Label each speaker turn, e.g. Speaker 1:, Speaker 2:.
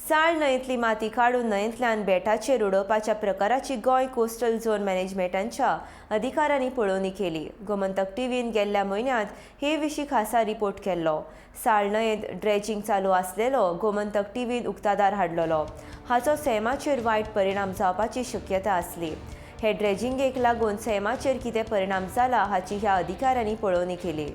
Speaker 1: साळ न्हंयेंतली माती काडून न्हंयेंतल्यान बेटाचेर उडोवपाच्या प्रकाराची गोंय कोस्टल झोन मॅनेजमेंटाच्या अधिकाऱ्यांनी पळोवणी केली. गोमंतक टीव्हीन गेल्ल्या म्हयन्यांत हे विशीं खासा रिपोर्ट केल्लो. साळ न्हंयेंत ड्रेजिंग चालू आसलेलो गोमंतक टीव्हीन उक्ताडार हाडलेलो. हाचो सैमाचेर वायट परिणाम जावपाची शक्यता आसली. हे ड्रेजिंगेक लागून सैमाचेर कितें परिणाम जाला हाची ह्या अधिकाऱ्यांनी पळोवणी केली.